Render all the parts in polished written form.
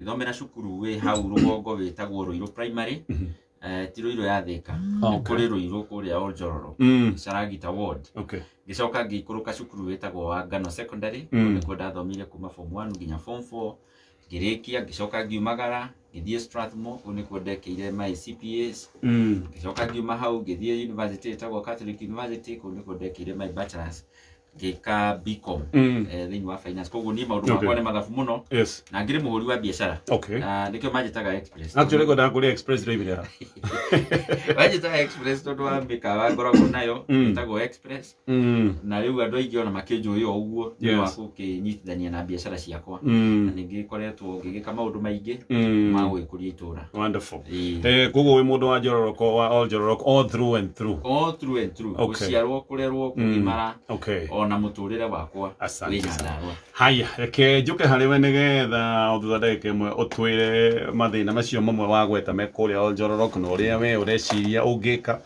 Ngĩthomera cukuru wĩ hau rũgongo wĩtagwo Ruiru Primary. Ti Ruiru ya Thika. Nĩ kũrĩ Ruiru kũrĩa Oljororo, Charagita Ward. Ngĩcoka ngĩikũrũka cukuru wĩtagwo wa Ngano Secondary. Kũu nĩkuo ndathomire kuma form 1 nginya form 4. Ngĩrĩkia, ngĩcoka ngiumagara ngĩthiĩ Strathmore, kũu nĩkuo ndekĩire my CPAs. Ngĩcoka ngiuma hau ngĩthiĩ university ĩtagwo Catholic University, kũu nĩkuo ndekĩire my bachelors, ngĩka BCom thĩinĩ wa finance. Koguo niĩ maũndũ makwa nĩ mathabu mũno na ngĩrĩ mũhũri wa biacara. Na nĩkĩo manjĩtaga Express. Actually ngwendaga kũrĩa Express drive ya. Manjĩtaga Express tondũ wa mĩkawa ngoragwo nayo ĩtagwo Express. Na rĩu andũ aingĩ ona makĩnjũĩ o ũguo nĩ ũndũ wa gũkĩnyitithania na biacara ciakwa. Na nĩngĩkoretwo ngĩgĩka maũndũ maingĩ ma gũgĩkũria itũra. Wonderful. Ĩĩ. Koguo wĩ mũndũ wa Njororoko, wa Oljororok all through and through. All through and through. Gũciarwo, kũrerwo, kũgimara ona mũtũrĩre wakwa Asante wĩ sana. Nyandarũa. Haya, reke njũke harĩ we nĩgetha o thutha ndagĩka ĩmwe ũtwĩre mathĩna macio mamwe wagweta me kũrĩa Oljororok na ũrĩa we ũreciria ũngĩka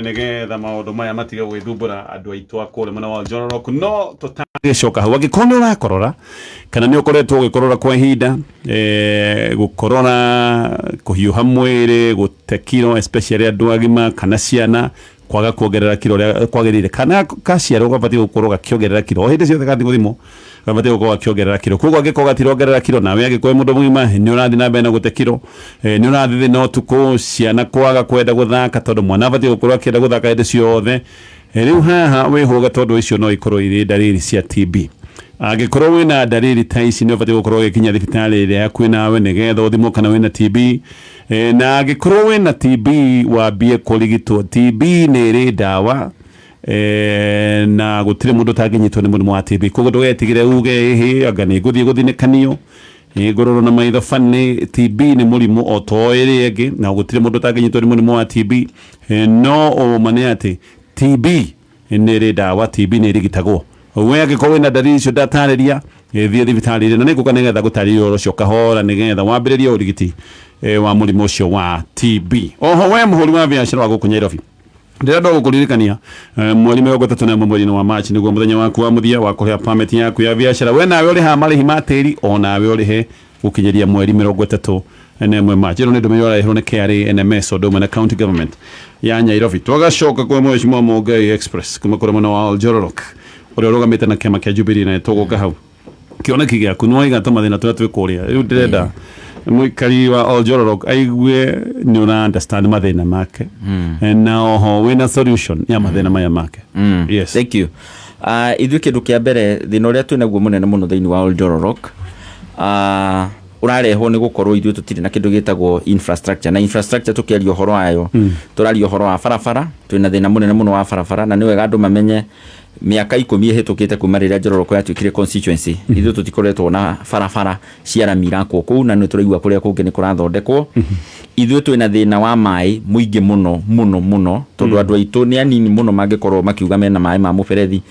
nĩgetha maũndũ maya matige gwĩthumbũra andũ aitũ a kũrĩa mwena wa Oljororok. No tũtagĩcoka hau, angĩkorwo nĩ ũrakorora kana nĩ ũkoretwo ũgĩkorora kwa ihinda, gũkorora, kũhiũha mwĩrĩ, gũte kiro especially andũ agima kana ciana, kwaga kuongerera kiro ũrĩa kwagĩrĩire, kana kaciarwo gabatiĩ gũkorwo gakĩongerera kiro o hĩndĩ ciothe gathiĩ gũthimwo, gabatiĩ gũkorwo gakĩongerera kiro. Koguo angĩkorwo gatirongerera kiro, nawe angĩkorwo wĩ mũndũ mũgima nĩ ũrathiĩ na mbere na gũte kiro, nĩ ũrathiĩ thĩna ũtukũ, ciana kwaga kwenda gũthaka tondũ mwana abatiĩ gũkorwo akĩenda gũthaka hĩndĩ ciothe. Rĩu haha wĩhũge tondũ icio no ikorwo irĩ ndariri cia TB. Angĩkorwo wĩna ndariri ta ici nĩ ũbatiĩ gũkorwo ũgĩkinya thibitarĩ ĩrĩa hakuhĩ nawe nĩgetha ũthimwo kana wĩna TB. Na angĩkorwo wĩna TB wambie kũrigitwo. TB nĩ ĩrĩ ndawa na gũtirĩ mũndũ ũtangĩnyitwo nĩ mũrimũ wa TB. Koguo ndũgetigĩre uge ĩhĩ anga nĩ ngũthiĩ gũthinĩkanio, nĩ ngũrorwo na maitho bani. TB nĩ mũrimũ o ta ĩrĩa ĩngĩ na gũtirĩ mũndũ ũtangĩnyitwo nĩ mũrimũ wa TB. No ũma nĩ atĩ TB nĩ ĩrĩ ndawa, TB nĩ ĩrigitagwo. We angĩkorwo wĩna ndariri icio ndatarĩria, thiĩ thibitarĩ ĩrĩa na nĩngũka nĩgetha ngũtarĩrie ũhoro ũcio kahora nĩgetha wambĩrĩrie ũrigiti wa mũrimũ ũcio wa TB. Oho we mũhũri wa biacara wa gũkũ Nairobi, ndĩrenda gũkũririkania mweri 31 mweri-inĩ wa March nĩguo mũthenya waku wa mũthia wa kũrĩha permit yaku ya biacara. We nawe ũrĩhaga marĩhi ma tĩri, o nawe ũrĩhe gũkinyĩria mweri 31 March. Ĩno nĩ ndũmĩrĩri ũrareherwo nĩ KRA, NMS ũndũ ũmwe na county government ya Nairobi. Twagacoka kwĩ Mheshimiwa Mũngai Express kuma kũrĩ mwena wa Oljororok ũrĩa ũrũgamĩte na kĩama kĩa Jubilee, na tũgũka hau kĩoneki gĩaku nĩ waiga tũmathĩna tũrĩa twĩ kũrĩa. Rĩu ndĩrenda mũikari wa Oljororok aigue nĩ ũra understand mathĩna make na oho wĩna solution ya mathĩna maya make. Yes. Thank you. Ithuĩ kĩndũ kĩa mbere, thĩna ũrĩa twĩ naguo mũnene mũno thĩinĩ wa Oljororok ũrarehwo nĩ gũkorwo ithuĩ tũtirĩ na kĩndũ gĩtagwo infrastructure. Na infrastructure tũkĩaria ũhoro wayo, tũraria ũhoro wa barabara. Twĩna thĩna mũnene mũno wa barabara, na nĩ wega andũ mamenye mĩaka 10 ĩhĩtũkĩte kuma rĩrĩa Njororoko yatuĩkire constituency, ithuĩ tũtikoretwo na barabara cia rami irakwo kũu, na nĩ tũraigua kũrĩa kũngĩ nĩ kũrathondekwo. Ithuĩ twĩna thĩna wa maĩ mũingĩ mũno mũno mũno, tondũ andũ aitũ nĩ anini mũno mangĩkorwo makiuga mena maĩ ma mũberethi.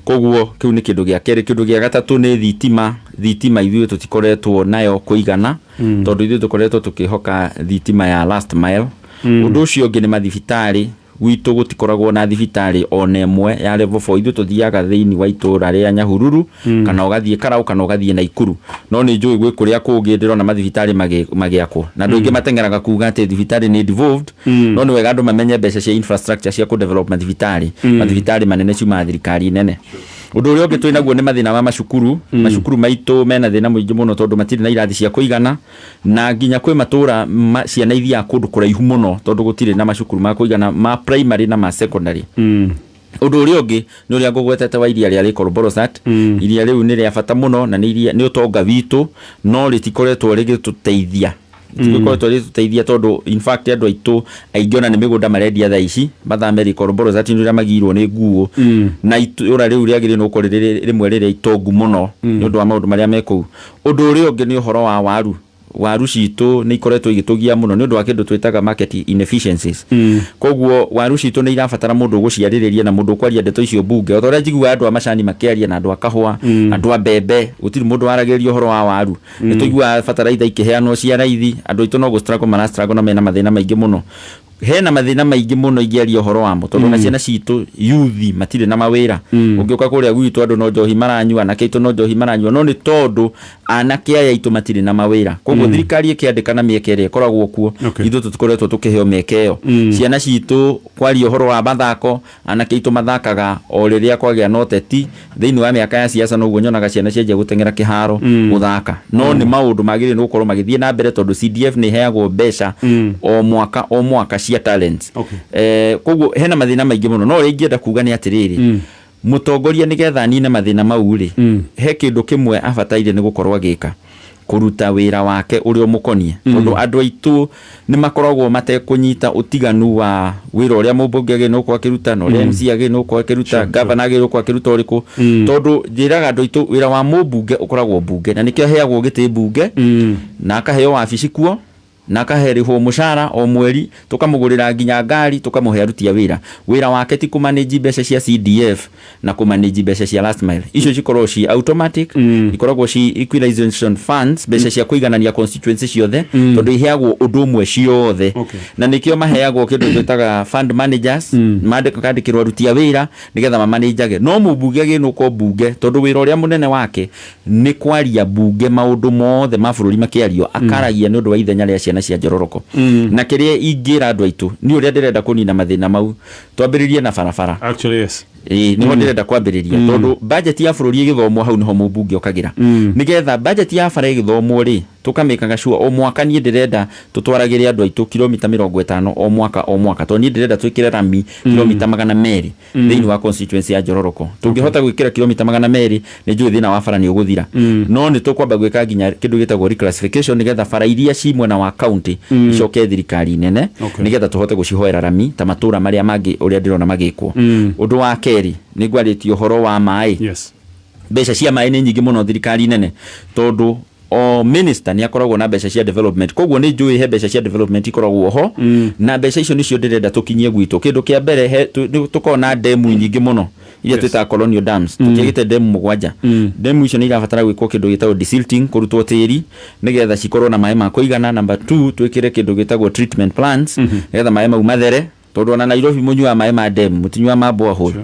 Koguo kĩu nĩ kĩndũ gĩa kerĩ. Kĩndũ gĩa gatatũ nĩ thitima. Thitima ithuĩ tũtikoretwo nayo kũigana, tondũ ithuĩ tũkoretwo tũkĩhoka thitima ya last mile. Ũndũ ũcio ũngĩ nĩ mathibitarĩ. Gwitũ gũtikoragwo na thibitarĩ ona ĩmwe ya level 4. Ithuĩ tũthiaga thĩinĩ wa itũra rĩa Nyahururu kana ũgathiĩ Karau kana ũgathiĩ Naikuru. No nĩ njũĩ gwĩ kũrĩa kũngĩ ndĩrona mathibitarĩ magĩakwo, na andũ aingĩ mateng'eraga kuga atĩ thibitarĩ nĩ devolved. No nĩ wega andũ mamenye mbeca cia infrastructure cia kũ develop mathibitarĩ, mathibitarĩ manene ciumaga thirikari nene. Ũndũ ũrĩa ũngĩ twĩ naguo nĩ mathĩna ma macukuru. Macukuru maitũ mena thĩna mũingĩ mũno tondũ matirĩ na irathi cia kũigana, na nginya kwĩ matũra ciana ithiaga kũndũ kũraihu mũno tondũ gũtirĩ na macukuru ma kũigana ma primary na ma secondary. Ũndũ ũrĩa ũngĩ nĩ ũrĩa ngũgwetete wa iria rĩa Lake Olbolosat. Iria rĩu nĩ rĩa bata mũno na nĩ iria, nĩ ũtonga witũ, no rĩtikoretwo rĩgĩtũteithia. Rĩtikoretwo rĩgĩtũteithia tondũ in fact andũ aitũ aingĩ ona nĩ mĩgũnda marendia thaa ici mathame Lake Olbolosat nĩ ũrĩa magirwo nĩ nguo. Na itũra rĩu rĩagĩrĩirwo nĩ gũkorwo rĩrĩ rĩmwe rĩrĩa itongu mũno nĩ ũndũ wa maũndũ marĩa me kũu. Ũndũ ũrĩa ũngĩ nĩ ũhoro wa waru. Waru citũ nĩ ikoretwo igĩtũgia mũno nĩ ũndũ wa kĩndũ twĩtaga market inefficiencies. Koguo waru citũ nĩ irabatara mũndũ ũgũciarĩrĩria na mũndũ ũkwaria ndeto icio mbunge. O ta ũrĩa njiguaga andũ a macani makĩaria na andũ a kahũa, andũ a mbembe, gũtirĩ mũndũ waragĩrĩria ũhoro wa waru. Nĩ tũiguaga bataraitha ikĩheanwo cia raithi, andũ aitũ no gũ struggle mara struggle na mena mathĩna maingĩ mũno. Hena mathĩna maingĩ mũno ingĩaria ũhoro wamo, tondũ ona ciana citũ yuthi matirĩ na mawĩra. Ũngĩũka kũrĩa gwitũ, andũ no njohi maranyua, anake aitũ no njohi maranyua, no nĩ tondũ anake aya aitũ matirĩ na mawĩra. Koguo thirikari ĩkĩandĩkana mĩeke ĩrĩa ĩkoragwo kuo, ithuĩ tũtikoretwo tũkĩheo mĩeke ĩyo. Ciana citũ, kwaria ũhoro wa mathako, anake aitũ mathakaga o rĩrĩa kwagĩa na ũteti thĩinĩ wa mĩaka ya siasa. Noguo nyonaga ciana cianjia gũteng'era kĩharo gũthaka, no nĩ maũndũ magĩrĩire nĩ gũkorwo magĩthiĩ na mbere, tondũ CDF nĩ ĩheagwo mbeca o mwaka o mwaka cia talents. Koguo hena mathĩna maingĩ mũno, no ũrĩa ingĩenda kuga nĩ atĩrĩrĩ, mũtongoria nĩgetha anine mathĩna mau rĩ, he kĩndũ kĩmwe abataire nĩ gũkorwo agĩka: kũruta wĩra wake ũrĩa ũmũkonie, tondũ andũ aitũ nĩ makoragwo matekũnyita ũtiganu wa wĩra ũrĩa mũmbunge agĩrĩirwo nĩ gũkorwo akĩruta na ũrĩa MC agĩrĩirwo nĩ gũkorwo akĩruta, gavana agĩrĩirwo gũkorwo akĩruta ũrĩkũ, tondũ njĩraga andũ aitũ wĩra wa mũmbunge ũkoragwo mbunge, na nĩkĩo aheagwo gĩtĩ mbunge na akaheo wabici kuo na akaherĩhwo mũcara o mweri, tũkamũgũrĩra nginya ngari, tũkamũhe aruti a wĩra. Wĩra wake ti kũmanage mbeca cia CDF na kũmanage mbeca cia last mile. Icio cikoragwo ci automatic, ikoragwo ci equalization funds, mbeca cia kũiganania constituency ciothe, tondũ iheagwo ũndũ ũmwe ciothe. Na nĩkĩo maheagwo kĩndũ twĩtaga fund managers, makandĩkĩrwo aruti a wĩra nĩgetha mamanĩnjage. No mũmbunge agĩrĩirwo gũkorwo mbunge, tondũ wĩra ũrĩa mũnene wake nĩ kwaria mbunge, maũndũ mothe ma bũrũri makĩario akaragia nĩ ũndũ wa ithenya rĩa ciana cia Njororoko. Na kĩrĩa ingĩra andũ aitũ nĩ ũrĩa ndĩrenda kũnina mathĩna mau, twambĩrĩrie na barabara. Actually, yes. Ĩĩ, nĩho ndĩrenda kwambĩrĩria, tondũ budget ya bũrũri ĩgĩthomwo, hau nĩho mũmbunge okagĩra, nĩgetha budget ya bara ĩgĩthomwo rĩ, tũkamĩkaga sure o mwaka niĩ ndĩrenda tũtwaragĩre andũ aitũ kilomita 50 o mwaka o mwaka, tondũ niĩ ndĩrenda twĩkĩre rami kilomita 200 thĩinĩ wa constituency ya Njororoko. Tũngĩhota gwĩkĩra kilomita 200, nĩ njũĩ thĩna wa bara nĩ ũgũthira. No nĩ tũkwamba gwĩka nginya kĩndũ gĩtagwo reclassification, nĩgetha bara iria ci mwena wa county icoke thirikari nene, nĩgetha tũhote gũcihoera rami ta matũra marĩa mangĩ ũrĩa ndĩrona magĩkwo. Ũndũ wa kerĩ, nĩ ngwarĩtie ũhoro wa maĩ. Mbeca cia maĩ nĩ nyingĩ mũno thirikari nene, tondũ o minister nĩ akoragwo na mbeca cia development. Koguo nĩ njũĩ he mbeca cia development ikoragwo ho, na mbeca icio nĩcio ndĩrenda tũkinyie gwitũ. Kĩndũ kĩa mbere, he tũkoragwo na ndemu nyingĩ mũno iria twĩtaga colonial dams. Tũkĩagĩte ndemu mũgwanja. Ndemu icio nĩ irabatara gwĩkwo kĩndũ gĩtagwo desilting, kũrutwo tĩri nĩgetha cikorwo na maĩ ma kũigana. Number 2, twĩkĩre kĩndũ gĩtagwo treatment plants, nĩgetha maĩ mau mathere, tondũ ona Nairobi mũnyuaga maĩ ma ndemu, mũtinyuaga ma borehole.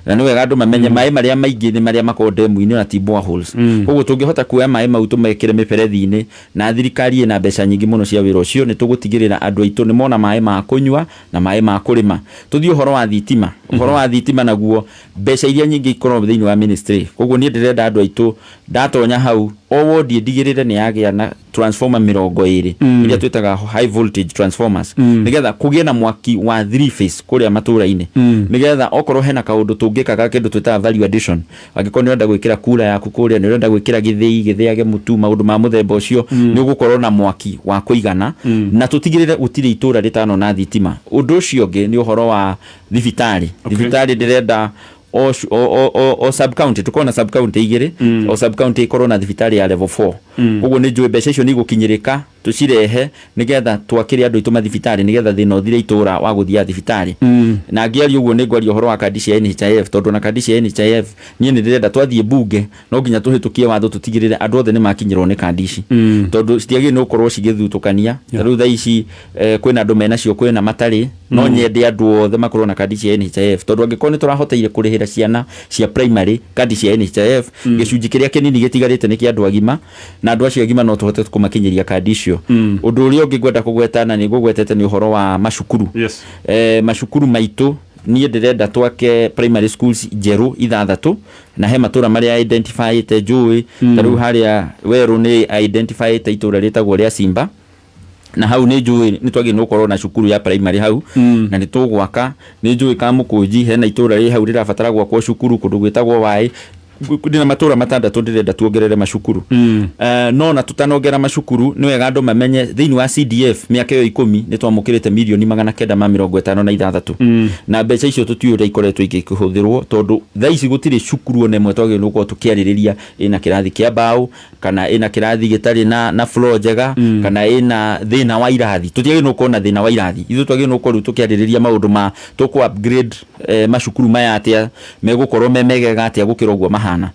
Na nĩ wega andũ mamenye maĩ marĩa maingĩ nĩ marĩa makoragwo ndemu-inĩ na ti boreholes. Koguo tũngĩhota kuoya maĩ mau tũmekĩre mĩberethi-inĩ, na thirikari ĩna mbeca nyingĩ mũno cia wĩra ũcio, nĩ tũgũtigĩrĩra andũ aitũ nĩ mona maĩ ma kũnyua na maĩ ma kũrĩma. Tũthiĩ ũhoro wa thitima. Ũhoro wa thitima naguo, mbeca iria nyingĩ ikoragwo thĩinĩ wa ministry. Koguo niĩ ndĩrenda andũ aitũ, ndatonya hau, o wodi ndigĩrĩre nĩ yagĩa na transformer 20, iria twĩtaga high voltage transformers, nĩgetha kũgĩe na mwaki wa three phase kũrĩa matũra-inĩ, nĩgetha okorwo hena kaũndũ tũngĩkaga, kĩndũ twĩtaga value addition, angĩkorwo nĩ ũrenda gwĩkĩra kura yaku kũrĩa, nĩ ũrenda gwĩkĩra gĩthĩi gĩthĩage mũtu, maũndũ ma mũthemba ũcio, nĩ ũgũkorwo na mwaki wa kũigana, na tũtigĩrĩre gũtirĩ itũra rĩtanona thitima. Ũndũ ũcio ũngĩ nĩ ũhoro wa thibitarĩ. Thibitarĩ, ndĩrenda o sub county tũkorwo na sub county igĩrĩ, o sub county ĩkorwo na thibitarĩ ya level 4. Koguo nĩ njũĩ mbeca icio nĩ igũkinyĩrĩka, tũcirehe nĩgetha twakĩre andũ aitũ mathibitarĩ, nĩgetha thĩna ũthire itũra wa gũthiaga thibitarĩ. Na ngĩaria ũguo, nĩ ngwaria ũhoro wa kandi cia NHIF, tondũ na kandi cia NHIF niĩ nĩ ndĩrenda twathiĩ mbunge no nginya tũhĩtũkie watho tũtigĩrĩre andũ othe nĩ makinyĩrwo nĩ kandi ici, tondũ citiagĩrĩire nĩ gũkorwo cigĩthutũkania. Ta rĩu thaa ici kwĩna andũ menacio, kwĩna matarĩ. No nyende andũ othe makorwo na kandi cia NHIF, tondũ angĩkorwo nĩ tũrahoteire kũrĩhĩra ciana cia primary kandi cia NHIF, gĩcunjĩ kĩrĩa kĩnini gĩtigarĩte nĩ kĩa andũ agima, na andũ acio agima no tũhote kũmakinyĩria kandi icio. Ũndũ ũrĩa ũngĩ ngwenda kũgweta, na nĩ ngũgwetete, nĩ ũhoro wa macukuru. Macukuru maitũ, niĩ ndĩrenda twake primary schools njerũ ithathatũ, na he matũra marĩa identifyĩte njũĩ. Ta rĩu harĩa werũ nĩ identifyĩte itũra rĩtagwo rĩa Simba, na hau nĩ njũĩ nĩ twagĩrĩirwo nĩ gũkorwo na cukuru ya primary hau, na nĩ tũgwaka. Nĩ njũĩ Kamũkũnji hena itũra rĩ hau rĩrabatara gwakwo cukuru, kũndũ gwĩtagwo Waĩ. Ndĩna matũra matandatũ ndĩrenda tuongerere macukuru. No na tũtanongera macukuru, nĩ wega andũ mamenye thĩinĩ wa CDF mĩaka ĩyo 10 nĩ twamũkĩrĩte mirioni 956, na mbeca icio tũtiũĩ ũrĩa ikoretwo igĩkĩhũthĩrwo, tondũ thaa ici gũtirĩ cukuru ona ĩmwe twagĩrĩirwo nĩ gũkorwo tũkĩarĩrĩria ĩna kĩrathi kĩa mbaũ. Kana ĩna kĩrathi gĩtarĩ na floor njega, kana ĩna thĩna wa irathi. Tũtiagĩrĩirwo gũkorwo na thĩna wa irathi. Ithuĩ twagĩrĩirwo gũkorwo rĩu tũkĩarĩrĩria maũndũ ma tũkũ upgrade macukuru maya atĩa, megũkorwo me megega atĩa gũkĩra ũguo mahana.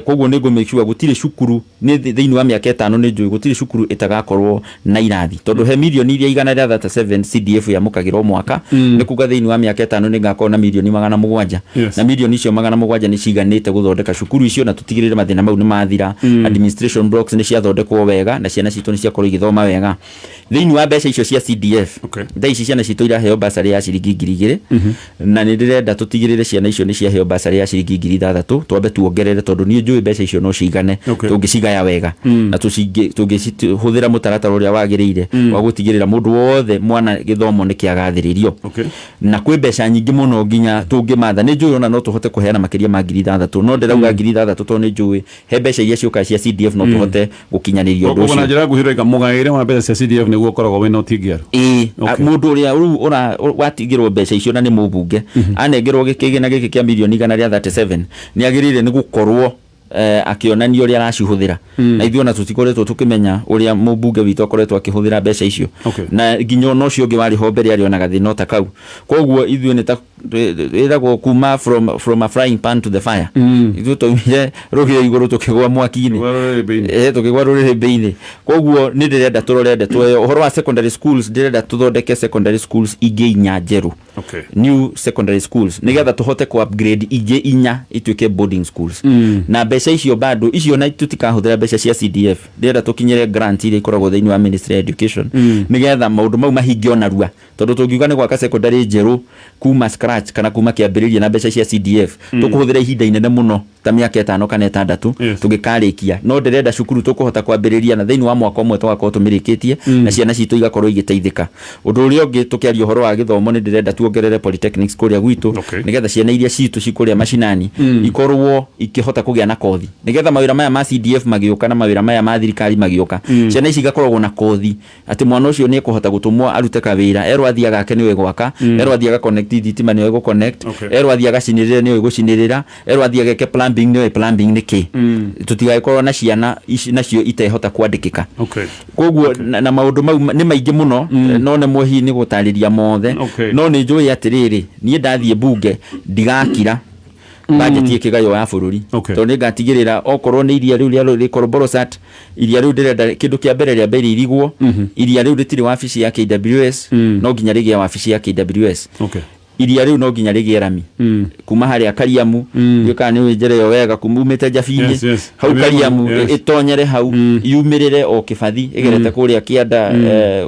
Koguo nĩ ngũ make sure gũtirĩ cukuru nĩ thĩinĩ wa mĩaka 5 nĩ njũĩ gũtirĩ cukuru ĩtagakorwo na irathi, tondũ he mirioni iria 137 CDF yamũkagĩra o mwaka. Nĩ kuga thĩinĩ wa mĩaka 5 nĩ ngakorwo na mirioni 700. Na mirioni icio 700 nĩ ciganĩte gũthondeka cukuru icio na tũtigĩrĩre mathĩna mau nĩ mathira, administration blocks nĩ ciathondekwo wega na ciana citũ nĩ ciakorwo igĩthoma wega. Thĩinĩ wa mbeca icio cia CDF, thaa ici ciana citũ iraheo basarĩ ya ciringi 2000, na nĩ ndĩrenda tũtigĩrĩre ciana icio nĩ ciaheo basarĩ ya ciringi 6000. Twambe tuongerere, tondũ niĩ njũĩ mbeca icio no cigane tũngĩcigaya wega na tũngĩcihũthĩra mũtaratara ũrĩa wagĩrĩire wa gũtigĩrĩra mũndũ wothe mwana gĩthomo nĩ kĩagathĩrĩrio. Na kwĩ mbeca nyingĩ mũno nginya tũngĩmatha. Nĩ njũĩ ona no tũhote kũheana makĩria ma 6000, no ndĩrauga 6000 tondũ nĩ njũĩ he mbeca iria ciũkaga cia CDF no tũhote gũkinyanĩria ũndũ Koguo na ũcio. Njĩra nguhĩ ũroiga mũgaĩre wa mbeca cia CDF nĩguo ũkoragwo wĩna ũtingiaru. Ĩĩ. Mũndũ ũrĩa rĩu watigĩrwo mbeca icio na nĩ mũmbunge, anengerwo kĩgĩna gĩkĩ kĩa mirioni 137, nĩ agĩrĩire nĩ gũkorwo akĩonania ũrĩa aracihũthĩra. Na ithuĩ ona tũtikoretwo tũkĩmenya ũrĩa mũmbunge witũ akoretwo akĩhũthĩra mbeca icio. Na nginya ona ũcio ũngĩ warĩ ho mbere arĩ ona gathĩna o ta kau. Koguo ithuĩ nĩ ta ĩragwo kuma from a frying pan to the fire. Ithuĩ twaumire rũgĩo igũrũ tũkĩgwa mwaki-inĩ. Tũkĩgwa rũrĩrĩmbĩ-inĩ. Tũkĩgwa rũrĩrĩmbĩ-inĩ. Koguo nĩ ndĩrenda tũrore ndeto ĩyo. Ũhoro wa secondary schools, ndĩrenda tũthondeke secondary schools ingĩ inya njerũ, new secondary schools, nĩgetha tũhote ku upgrade ingĩ inya ituĩke boarding schools. Na mbeca icio bado icio na tũtikahũthĩra mbeca cia CDF. Ndĩrenda tũkinyĩre grant iria ikoragwo thĩinĩ wa Ministry ya Education, nĩgetha maũndũ mau mahingio narua, tondũ tũngiuga nĩ gwaka secondary njerũ kuma scratch kana kuma kĩambĩrĩria na mbeca cia CDF, tũkũhũthĩra ihinda inene mũno ta mĩaka 5 kana 6 tũgĩkarĩkia. No ndĩrenda cukuru tũkũhota kwambĩrĩria na thĩinĩ wa mwaka ũmwe tũgakorwo tũmĩrĩkĩtie na ciana citũ igakorwo igĩteithĩka. Ũndũ ũrĩa ũngĩ, tũkĩaria ũhoro wa gĩthomo, nĩ ndĩrenda tuongerere polytechnics kũrĩa gwitũ, nĩgetha ciana iria citũ ci kũrĩa macinani ikorwo ikĩhota kũgĩa na kothi, nĩgetha mawĩra maya ma CDF magĩũka na mawĩra maya ma thirikari magĩũka, ciana ici igakoragwo na kothi atĩ mwana ũcio nĩ ekũhota gũtũmwo arute kawĩra. Erwo athiĩ agake nĩwe gwaka, erwo athiĩ agaconnect thitima nĩwe gũconnect, erwo athiĩ agacinĩrĩre nĩwe gũcinĩrĩra, erwo athiĩ ageke plumbing nĩwe plumbing nĩ kĩ. Tũtigagĩkorwo na ciana ici nacio itehota kwandĩkĩka. Koguo na maũndũ mau nĩ maingĩ mũno, no nĩ hihi nĩ gũtarĩria mothe. No nĩ njũĩ atĩrĩrĩ, niĩ ndathiĩ bunge ndigakira bajeti ĩkĩgaywo ya bũrũri, tondũ nĩ ngatigĩrĩra okorwo nĩ iria rĩu rĩa Rĩkoroborosat, iria rĩu ndĩrenda kĩndũ kĩa mbere rĩa mbere irigwo. Iria rĩu rĩtirĩ wabici ya KWS, no nginya rĩgĩe wabici ya KWS. Iria rĩu no nginya rĩgĩe rami kuma harĩa Kariamu. Ndiũĩ kana nĩ ũĩ njĩra ĩyo wega, kuma umĩte Njabi-inĩ hau Kariamu, ĩtonyere hau, yumĩrĩre o Kĩbathi, ĩgerete kũrĩa kĩanda,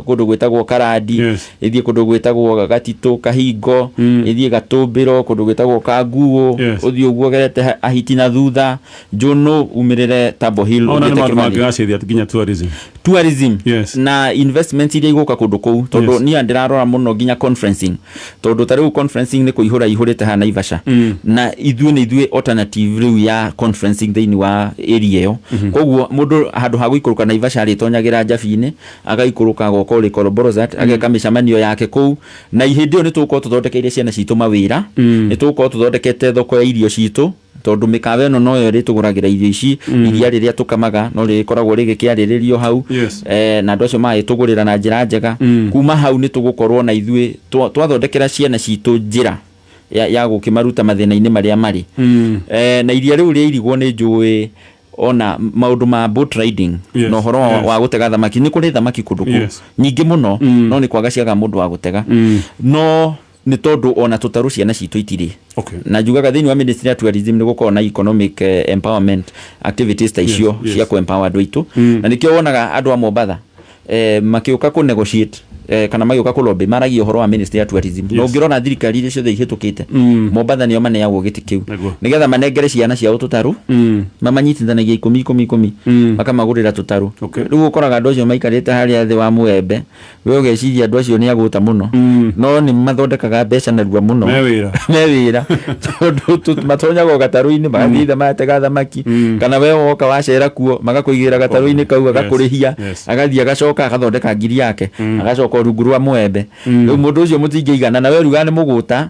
kũndũ gwĩtagwo Karandi, ĩthiĩ kũndũ gwĩtagwo Gatitũ Kahingo, ĩthiĩ Gatũmbĩro, kũndũ gwĩtagwo Kanguũ, ũthiĩ ũguo ũgerete Ahiti na thutha Njũnũ, umĩrĩre Tabo Hill, Ona nĩ ũthiĩte maũndũ Kĩbathi. mangĩgacĩria nginya tourism. Tourism na investment iria igũka kũndũ kũu, tondũ niĩ ndĩrarora mũno nginya conferencing, tondũ ta rĩu conferencing nĩ kũihũra ihũrĩte haha Naivasha, na ithuĩ nĩ ithuĩ alternative rĩu ya conferencing thĩinĩ wa area ĩyo. Koguo mũndũ handũ ha gũikũrũka Naivasha arĩtonyagĩra Njabi-inĩ, agaikũrũka agoka ũrĩ Koroborosat, ageka mĩcemanio yake kũu. Na hĩndĩ ĩyo nĩ tũgũkorwo tũthondekeire ciana citũ mawĩra, nĩ tũgũkorwo tũthondekete thoko ya irio citũ, tondũ mĩkawa ĩno noyo ĩrĩtũgũragĩra irio ici. Iria rĩrĩa tũkamaga no rĩkoragwo rĩgĩkĩarĩrĩrio hau, na andũ acio magagĩtũgũrĩra na njĩra njega. Kuma hau nĩ tũgũkorwo na ithuĩ twathondekera ciana citũ njĩra ya gũkĩmaruta mathĩna-inĩ marĩa marĩ. Na iria rĩu rĩa irigwo nĩ njũĩ ona maũndũ ma boat riding na ũhoro wa gũtega thamaki. Nĩ kũrĩ thamaki kũndũ kũu nyingĩ mũno, no nĩ kwaga ciaga mũndũ wa gũtega. No nĩ tondũ ona tũtarũ ciana citũ itirĩ. Na njugaga thĩinĩ wa Ministry ya Tourism nĩ gũkorwo na economic empowerment activities ta icio cia kũ empower andũ aitũ. Na nĩkĩo wonaga andũ a Mombatha makĩũka kũ negotiate kana magĩũka kũ lobby, maragia ũhoro wa Ministry ya Tourism. Na ũngĩrora thirikari iria ciothe ihĩtũkĩte, Mombatha nĩo maneagwo gĩtĩ kĩu nĩgetha manengere ciana ciao tũtarũ. Mamanyitithanagia ikũmi ikũmi ikũmi, makamagũrĩra tũtarũ. Rĩu ũkoraga andũ acio maikarĩte harĩa thĩ wa mũembe, we ũgeciria andũ acio nĩ agũta mũno, no nĩ mathondekaga mbeca narua mũno. Me wĩra. Me wĩra, tondũ matonyaga o gatarũ-inĩ, magathiĩ magatega thamaki, kana we woka wacera kuo magakũigĩra gatarũ-inĩ kau, agakũrĩhia, agathiĩ agacoka agathondeka ngiri yake, agacoka o rungu rwa mũembe. Rĩu mũndũ ũcio mũtingĩigana na we ruga nĩ mũgũta.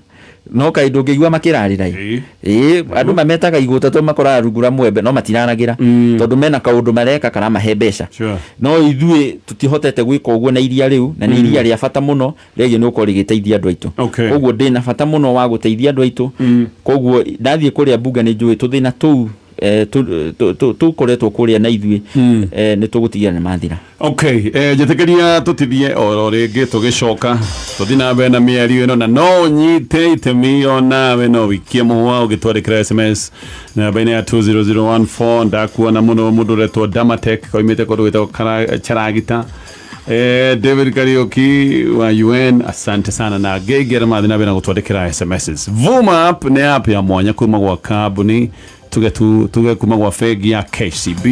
No kaĩ ndũngĩigua makĩrarĩra? Ĩĩ. Ĩĩ, andũ mametaga igũta tondũ makoraga rungu rwa mwembe, no matiraragĩra tondũ mena kaũndũ mareka karamahe mbeca. No ithuĩ tũtihotete gwĩka ũguo na iria rĩu, na nĩ iria rĩa bata mũno rĩagiĩ nĩ gũkorwo rĩgĩteithia andũ aitũ. Koguo ndĩna bata mũno wa gũteithia andũ aitũ. Koguo ndathiĩ kũrĩa mbunge nĩ njũĩ tũthĩna tũu tũkoretwo kũrĩa na ithuĩ nĩ tũgũtigĩra nĩ mathira. Okay, njĩtĩkĩria tũtithie oro rĩngĩ, tũgĩcoka tũthiĩ na mbere na mĩario ĩno, na no ũnyite itemi o nawe, no wikie mũhũa ũgĩtwandĩkĩra SMS namba-inĩ ya 20014. Ndakuona mũno mũndũ ũretwo Damatek koimĩte kũndũ gwĩtagwo Charagita, David Kariuki wa UN, asante sana, na angĩ aingĩ arĩa marathiĩ na mbere na gũtwandĩkĩra SMSs. Vuma App nĩ app ya mwanya kuma gwa kambuni tuge tu, tuge kuma gwa bengi ya KCB.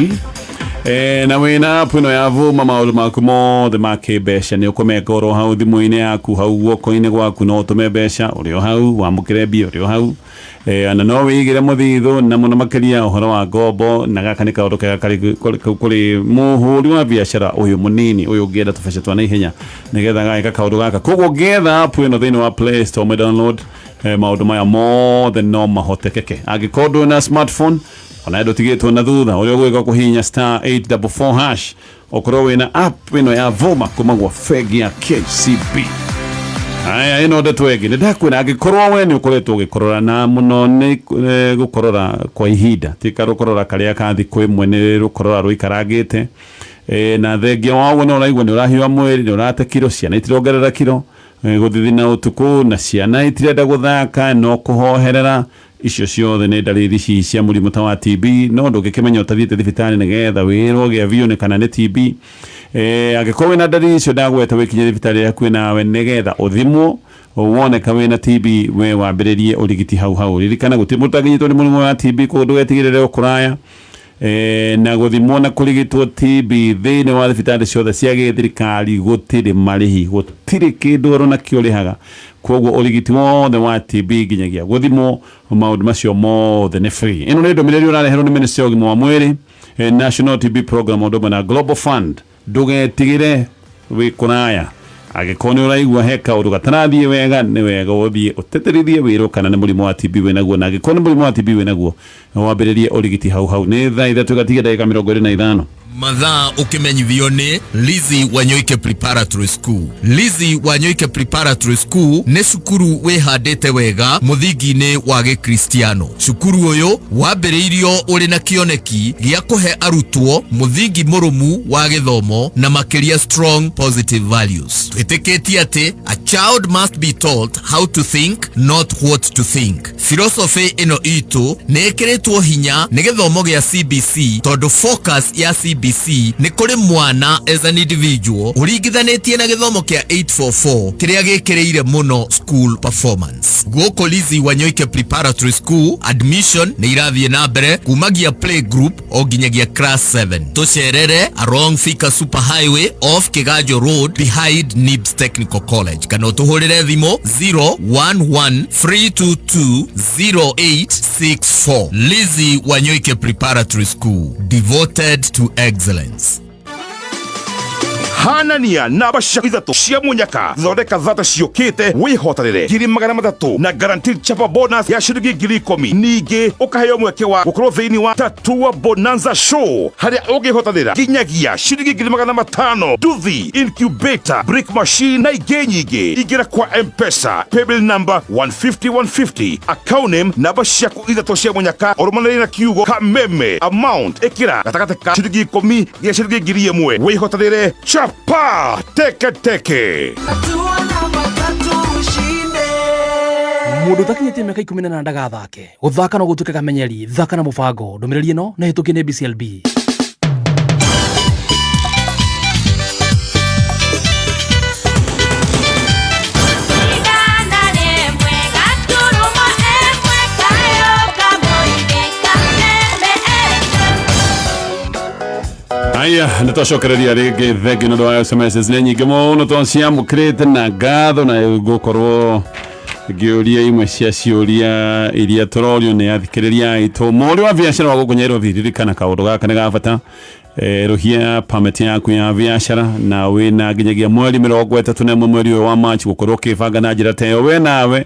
Na wĩna app ĩno ya Vuma, maũndũ maku mothe ma kĩmbeca nĩ ũkũmeka oro hau thimũ-inĩ yaku, hau guoko-inĩ gwaku. No ũtũme mbeca ũrĩ o hau, wamũkĩre mbia ũrĩ o hau, na no wĩigĩre mũthithũ, na mũno makĩria ũhoro wa ngombo. Na gaka nĩ kaũndũ kega karĩ kũrĩ mũhũri wa biacara ũyũ mũnini, ũyũ ũngĩenda tũbeca twa naihenya nĩgetha gagĩka kaũndũ gaka. Koguo ũngĩetha app ĩno thĩinĩ wa Play Store, download, maũndũ maya mothe no mahotekeke. Angĩkorwo ndũrĩ na smartphone, ona ndũtigĩtwo na thutha, ũrĩa ũgwĩka kũhihinya *844# ũkorwo wĩna app ĩno ya Vuma kuma gwa bengi ya KCB. Aya, ĩno ndeto ĩngĩ nĩ ndakwĩra, angĩkorwo we nĩ ũkoretwo ũgĩkorora na mũno nĩ gũkorora kwa ihinda, ti karũkorora karĩa ka thikũ ĩmwe, nĩ rũkorora rũikarangĩte, na thengia wa ũguo nĩ ũraigua nĩ ũrahiũha mwĩrĩ, nĩ ũrate kiro, ciana itirongerera kiro, gũthithina ũtukũ, na ciana itirenda gũthaka, no kũhoherera, icio ciothe nĩ ndariri ici cia mũrimũ ta wa TB. No ndũngĩkĩmenya ũtathiĩte thibitarĩ nĩgetha wĩrwo gĩa biũ nĩ kana nĩ TB. Angĩkorwo wĩna ndariri icio ndagweta, wĩkinye thibitarĩ hakuhĩ nawe nĩgetha ũthimwo. Woneka wĩna TB, we wambĩrĩrie ũrigiti hau hau. Ririkana gũtirĩ mũndũ ũtangĩnyitwo nĩ mũrimũ wa TB, koguo ndũgetigĩrĩre ũkũraya. Na gũthimwo na kũrigitwo TB thĩinĩ wa thibitarĩ ciothe cia gĩthirikari gũtirĩ marĩhi, gũtirĩ kĩndũ oro nakĩo ũrĩhaga. Koguo ũrigiti wothe wa TB nginyagia gũthimwo, maũndũ macio mothe nĩ free. Ĩno nĩ ndũmĩrĩri ũrareherwo nĩ Ministry ya ũgima wa mwĩrĩ, National TB Program, ũndũ ũmwe na Global Fund. Ndũgetigĩre wĩ kũraya, angĩkorwo nĩ ũraigua he kaũndũ gatarathiĩ wega, nĩ wega ũthiĩ ũteterithie wĩrwo kana nĩ mũrimũ wa TB wĩnaguo, na angĩkorwo nĩ mũrimũ wa TB wĩnaguo, wambĩrĩrie ũrigiti hau hau. Nĩ thaa 3 gatiga ndagĩka 25. Mathaa ũkĩmenyithio nĩ Lizzy Wanyoike Preparatory School. Lizzy Wanyoike Preparatory School nĩ cukuru wĩhandĩte wega mũthingi-inĩ wa gĩkristiano. Cukuru ũyũ wambĩrĩirio ũrĩ na kĩoneki gĩa kũhe arutwo mũthingi mũrũmu wa gĩthomo na makĩria strong positive values. Twĩtĩkĩtie atĩ a child must be taught how to think, not what to think. Philosophy ĩno itũ nĩ ĩkĩrĩtwo hinya nĩ gĩthomo gĩa CBC, tondũ focus ya CBC nĩ kũrĩ mwana as an individual, ũringithanĩtie na gĩthomo kĩa 844 kĩrĩa gĩkĩrĩire mũno school performance. Gũkũ Lizzy Wanyoike Preparatory School, admission nĩ irathiĩ na mbere kumagia play group o nginyagia class 7. Tũcerere along Thika Super Highway, off Kiganjo Road, behind Nibs Technical College, kana ũtũhũrĩre thimũ 011 322 0864. Lizzy Wanyoike Preparatory School, devoted to excellence. Hanania namba ciaku ithatũ cia munyaka, thondeka thata ciũkĩte, wĩhotanĩre 300,000 na guaranteed chapa bonus ya ciringi 10,000. Ningĩ ũkaheo mweke wa gũkorwo thĩinĩ wa Tatua Bonanza Show, harĩa ũngĩhotanĩra nginyagia ciringi 500,000, nduthi, incubator, brick machine na ingĩ nyingĩ. Ingĩra kwa M-Pesa paybill number 150 150, account name namba ciaku ithatũ cia munyaka, ũrũmanĩrĩrie na kiugo Kameme, amount ĩkĩra gatagatĩ ka ciringi 10 nginya ciringi 1,000, wĩhotanĩre chapa teke teke. Mũndũ ũtakinyĩtie mĩaka 18 ndagathake. Gũthaka no gũtuĩke kamenyeri. Thaka na mũbango. Ndũmĩrĩri ĩno nĩ hĩtũkie nĩ BCLB. Aya, nä twacokereria rĩngĩ. Thengi nĩ ũndũ wa SMS nĩ nyingĩ mũno twaciamũkĩrĩte, na ngatho, na gũkorwo ngĩũria imwe cia ciũria iria tũrorio nĩ athikĩrĩria aitũ. Mũhũri wa biacara wa gũkũ Nyairobi, ririkana kaũndũ gaka nĩ ga bata. Rũhia permit yaku ya biacara, na wĩna nginyagia mweri 31 mweri ũyũ wa March gũkorwo ũkĩbanga na njĩra ta ĩyo. We nawe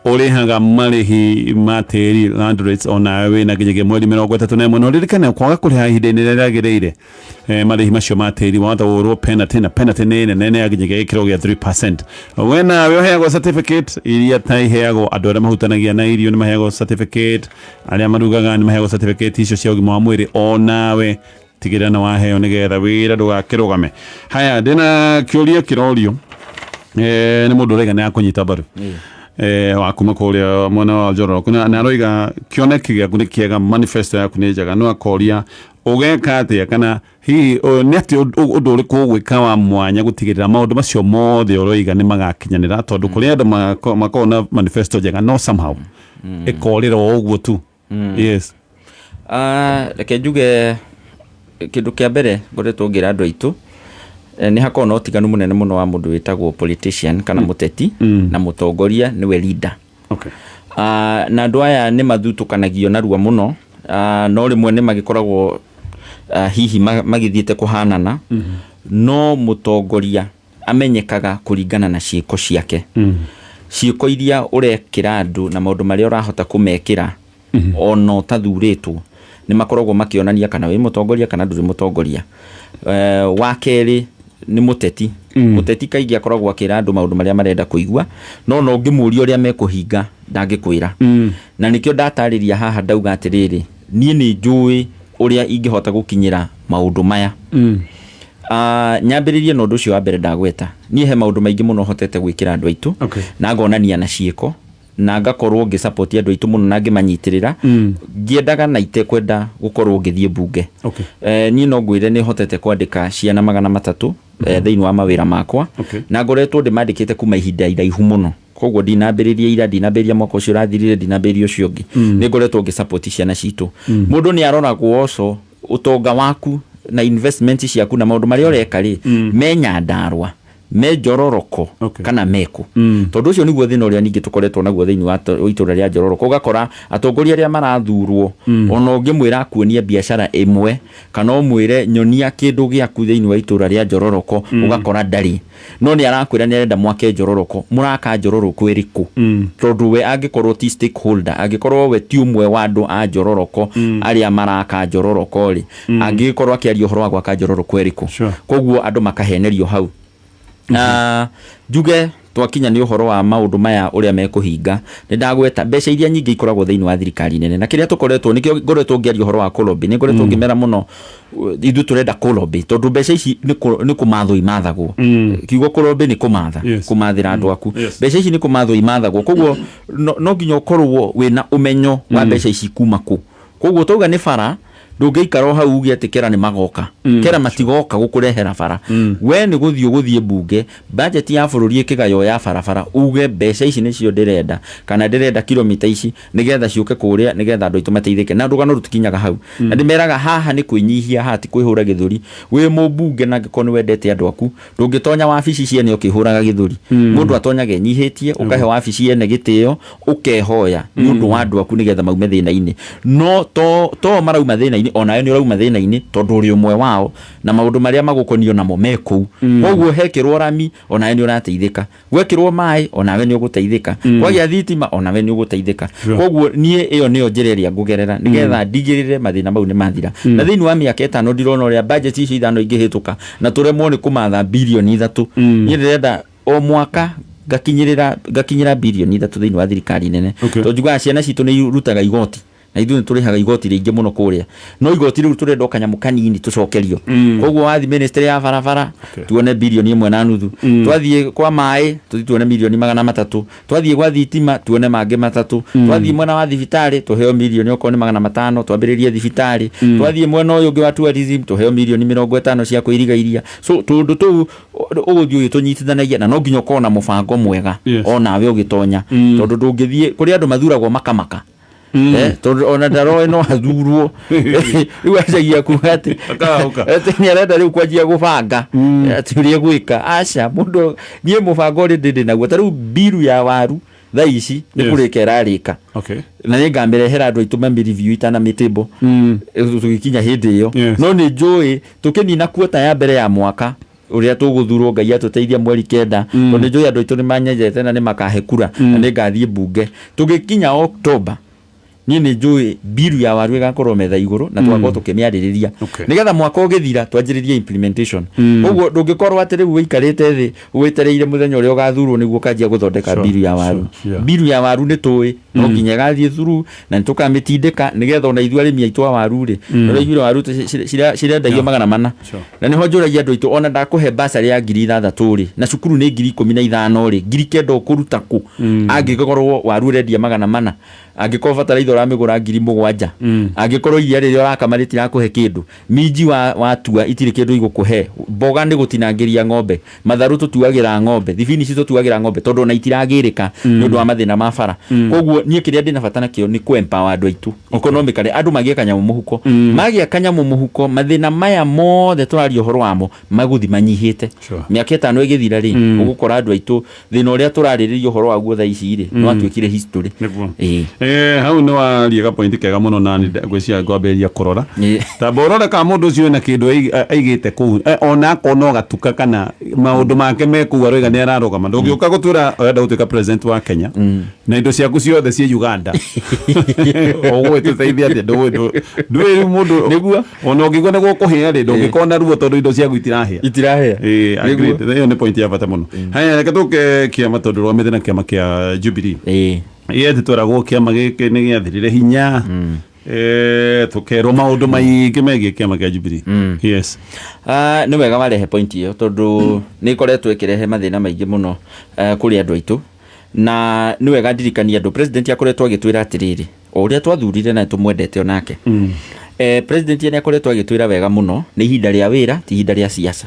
Ũrĩhaga marĩhi ma tĩri, land rates, onawe wĩna nginyagia mweri 31. Na ũririkane kwaga kũrĩha ihinda-inĩ rĩrĩa rĩagĩrĩire marĩhi macio ma tĩri, wahota gũhũrwo penalty, na penalty nĩ nene, nĩ ya nginyagia gĩkĩro gĩa 3%. We nawe ũheagwo certificate iria ta iheagwo andũ arĩa mahutanagia na irio, nĩ maheagwo certificate, arĩa marugaga nĩ maheagwo certificate icio cia ũgima wa mwĩrĩ. Onawe tigĩrĩra nĩ waheo nĩgetha wĩra ndũgakĩrũgame. Haya, ndĩna kĩũria kĩrorio nĩ mũndũ ũraiga nĩ akũnyita mbaru wa kuma kũrĩa mwena wa Njoroko, na aroiga kĩoneki gĩaku nĩ kĩega, manifesto yaku nĩ njega, no akoria ũgeka atĩa kana hihi nĩ atĩ ũndũ ũrĩkũ ũgwĩka wa mwanya gũtigĩrĩra maũndũ macio mothe ũroiga nĩ magakinyanĩra, tondũ kũrĩ andũ makoragwo na manifesto njega no somehow ĩkorĩra o ũguo tu. Yes. Ah, reke njuge kĩndũ kĩa mbere ngoretwo ngĩra andũ aitũ, nĩ hakoragwo na ũtiganu mũnene mũno wa mũndũ wĩtagwo politician kana mũteti na mũtongoria nĩwe leader. Ah, na andũ aya nĩ mathutũkanagio narua mũno. Ah, no rĩmwe nĩ magĩkoragwo hihi magĩthiĩte kũhanana, no mũtongoria amenyekaga kũringana na ciĩko ciake, ciĩko iria ũrekĩra andũ na maũndũ marĩa ũrahota kũmekĩra ona ũtathurĩtwo, nĩ makoragwo makĩonania kana wĩ mũtongoria kana ndũrĩ mũtongoria. Wa kerĩ nĩ mũteti. Mũteti kaingĩ akoragwo akĩra andũ maũndũ marĩa marenda kũigua, no ũngĩmũria ũrĩa mekũhinga ndangĩkwĩra. Na nĩkĩo ndatarĩria haha ndauga atĩrĩrĩ, niĩ nĩ njũĩ ũrĩa ingĩhota gũkinyĩra maũndũ maya. Nyambĩrĩrie na ũndũ ũcio wa mbere ndagweta. Niĩ he maũndũ maingĩ mũno hotete gwĩkĩra andũ aitũ na ngonania na ciĩko na ngakorwo ngĩsupport andũ aitũ mũno na ngĩmanyitĩrĩra ngĩendaga na itekwenda gũkorwo ngĩthiĩ mbunge. Niĩ no ngwĩre nĩ hotete kwandĩka ciana 300 thĩinĩ wa mawĩra makwa na ngoretwo ndĩmandĩkĩte kuma ihinda iraihu mũno. Koguo ndinambĩrĩria ira, ndinambĩrĩria mwaka ũcio ũrathirire, ndinambĩrĩria ũcio ũngĩ. Nĩ ngoretwo ngĩsupport ciana citũ. Mũndũ nĩ aroragwo oco ũtonga waku na investment ciaku na maũndũ marĩa ũreka rĩ, me Nyandarua, me Njororoko kana mekũ. Tondũ ũcio nĩguo thĩna ũrĩa ningĩ tũkoretwo naguo thĩinĩ wa itũũra rĩa Njororoko. Ũgakora atongoria arĩa marathurwo, ona ũngĩmwĩra akuonie biacara ĩmwe kana ũmwĩre nyonia kĩndũ gĩaku thĩinĩ wa itũũra rĩa Njororoko, ũgakora ndarĩ. No nĩ arakwĩra nĩ arenda mwake Njororoko. Mũraka Njororoko ĩrĩkũ? Tondũ we angĩkorwo ti stakeholder, angĩkorwo we ti ũmwe wa andũ a Njororoko arĩa maraka Njororoko rĩ, angĩgĩkorwo akĩaria ũhoro wa gwaka Njororoko ĩrĩkũ? Koguo andũ makahenerio hau. Njuge twakinya nĩ ũhoro wa maũndũ maya ũrĩa mekũhinga, nĩ ndagweta mbeca iria nyingĩ ikoragwo thĩinĩ wa thirikari nene, na kĩrĩa tũkoretwo nĩkĩo ngoretwo ngĩaria ũhoro wa kũlobby, nĩ ngoretwo ngĩmera mũno ithuĩ tũrenda kũlobby tondũ mbeca ici nĩ kũmathwo imathagwo. Kiugo kũlobby nĩ kũmatha, kũmathĩra andũ aku. Mbeca ici nĩ kũmathwo imathagwo, koguo no nginya ũkorwo wĩna ũmenyo wa mbeca ici kuma kũ. Koguo twauga nĩ bara, ndũngĩikara o hau uge atĩ kera nĩ magoka. Kera matigoka gũkũrehera bara. We nĩ gũthiĩ ũgũthiĩ mbunge, budget ya bũrũri ĩkĩgaywo ya barabara, uge mbeca ici nĩcio ndĩrenda, kana ndĩrenda kilomita ici nĩgetha ciũke kũrĩa nĩgetha andũ aitũ mateithĩke. Na rũgano rũtikinyaga hau. Na ndĩmeraga haha nĩ kwĩnyihia, haha ti kwĩhũra gĩthũri. Wĩ mũmbunge na angĩkorwo nĩ wendete andũ aku, ndũngĩtonya wabici ciene ũkĩhũraga gĩthũri. Mũndũ atonyaga enyihĩtie, ũkahe wabici yene gĩtĩo, ũkehoya nĩ ũndũ wa andũ aku nĩgetha maume thĩna-inĩ. No to marauma thĩna-inĩ, onawe nĩ ũrauma thĩna-inĩ tondũ ũrĩ ũmwe wao na maũndũ marĩa magũkoniĩ namo me kũu. Koguo hekĩrwo rami, onawe nĩ ũrateithĩka. Gwekĩrwo maĩ, onawe nĩ ũgũteithĩka. Kwagĩa thitima, onawe nĩ ũgũteithĩka. Koguo niĩ ĩyo nĩyo njĩra ĩrĩa ngũgerera nĩgetha ndigĩrĩre mathĩna mau nĩ mathira. Na thĩinĩ wa mĩaka 5 ndirona ũrĩa budget icio 5 ingĩhĩtũka na tũremwo nĩ kũmatha birioni 3. Niĩ ndĩrenda o mwaka ngakinyĩra birioni 3 thĩinĩ wa thirikari nene. Tondũ njugaga ciana citũ nĩ irutaga igoti, na ithuĩ nĩ tũrĩhaga igoti rĩingĩ mũno kũrĩa, no igoti rĩu tũrenda o kanyamũ kanini tũcokerio. Koguo wathiĩ ministry ya barabara, tuone birioni 1.5, twathiĩ kwa maĩ tũthiĩ tuone mirioni 300, twathiĩ gwa thitima tuone mangĩ 300, twathiĩ mwena wa thibitarĩ tũheo mirioni okorwo nĩ 500 twambĩrĩrie thibitarĩ, twathiĩ mwena ũyũ ũngĩ wa tourism tũheo mirioni 50 cia kwĩriga iria. So tũndũ tũu ũgũthiĩ ũgĩtũnyitithanagia, na no nginya ũkorwo na mũbango mwega onawe ũgĩtonya, tondũ ndũngĩthiĩ kũrĩ andũ mathuragwo makamaka. Tondũ ona ndaroĩ no athurwo, rĩu anjagia kuga atĩ Akahũka. atĩ nĩ arenda rĩu kwanjia gũbanga atĩ ũrĩa egwĩka. Aca, mũndũ niĩ mũbango ũrĩa ndĩ naguo, ta rĩu mbiru ya waru thaa ici nĩ kũrĩka ĩrarĩka, na nĩ ngamĩrehera andũ aitũ mami review itana mĩtĩmbo tũgĩkinya hĩndĩ ĩyo. No nĩ njũĩ tũkĩnina kuota ya mbere ya mwaka. Ũrĩa tũgũthurwo, Ngai atũteithia, mweri 9, tondũ nĩ njũĩ andũ aitũ nĩ manyendete na nĩ makahe kura na nĩ ngathiĩ mbunge. Tũgĩkinya October, niĩ nĩ njũĩ biru ya waru ĩgakorwo metha igũrũ na tũgakorwo tũkĩmĩarĩrĩria nĩgetha mwaka ũgĩthira twanjĩrĩrie implementation. Ũguo ndũngĩkorwo atĩ rĩu wĩikarĩte thĩ wĩtereire mũthenya ũrĩa ũgathurwo nĩguo ũkanjia gũthondeka biru ya waru. Biru ya waru nĩ tũĩ no nginya ĩgathiĩ through na nĩ tũkamĩtindĩka nĩgetha ona ithuĩ arĩmi aitũ a waru rĩ, ũraiguire waru cirendagio 400. Na nĩho njũragia andũ aitũ, ona ndakũhe basarĩ ya 6,000 rĩ, na cukuru nĩ 15,000 rĩ, 9,000 ũkũruta kũ angĩkorwo waru ũrendia 400, angĩkorwo bataraitha ũramĩgũra 7,000, angĩkorwo iria rĩrĩa ũrakama rĩtirakũhe kĩndũ, minji watua itirĩ kĩndũ igũkũhe, mboga nĩ gũtinangĩria ng'ombe, matharũ tũtuagĩra ng'ombe, thibinici tũtuagĩra ng'ombe, tondũ ona itiragĩrĩka nĩ ũndũ wa mathĩna ma bara. Koguo niĩ kĩrĩa ndĩna bata nakĩo nĩ kũ empower andũ aitũ economically, andũ magĩe kanyamũ mũhuko. Magĩa kanyamũ mũhuko, mathĩna maya mothe tũraria ũhoro wamo magũthi manyihĩte. Mĩaka 5 ĩgĩthira rĩ, ũgũkora andũ aitũ thĩna ũrĩa tũrarĩrĩria ũhoro waguo thaa ici rĩ, no atuĩkire history. Ĩĩ. Hau nĩ waria ga point kega mũno na nĩ ngwĩciria ngwambĩrĩria kũrora. Tamba ũrore kana mũndũ ũcio wĩna kĩndũ aigĩte kũu, ona akorwo no gatuka kana maũndũ make me kũu aroiga nĩ ararũgama. Ndũngĩũka gũtwĩra ũrenda gũtuĩka president wa Kenya na indo ciaku ciothe ciĩ Uganda. Ũgũgĩtũteithia atĩa? Ndũĩ rĩu mũndũ ona ũngĩigua nĩ gũkũhĩa rĩ, ndũngĩkorwo na ruo tondũ indo ciaku itirahĩa. Itirahĩa. Agreed. Ĩyo nĩ point ya bata mũno. Haya, reke tũke kĩama, tondũ rũgamĩte na kĩama kĩa Jubilee. Ĩĩ, atĩ tweragwo kĩama gĩkĩ nĩ gĩathirire hinya. Tũkerwo maũndũ maingĩ megiĩ kĩama kĩa Jubilee. Yes. Ah, nĩ wega warehe point ĩyo, tondũ nĩ ĩkoretwo ĩkĩrehe mathĩna maingĩ mũno kũrĩ andũ aitũ, na nĩ wega ndirikanie andũ, president akoretwo agĩtwĩra atĩrĩrĩ, o ũrĩa twathurire na tũmwendete onake, president nĩ akoretwo agĩtwĩra wega mũno nĩ ihinda rĩa wĩra, ti ihinda rĩa siasa.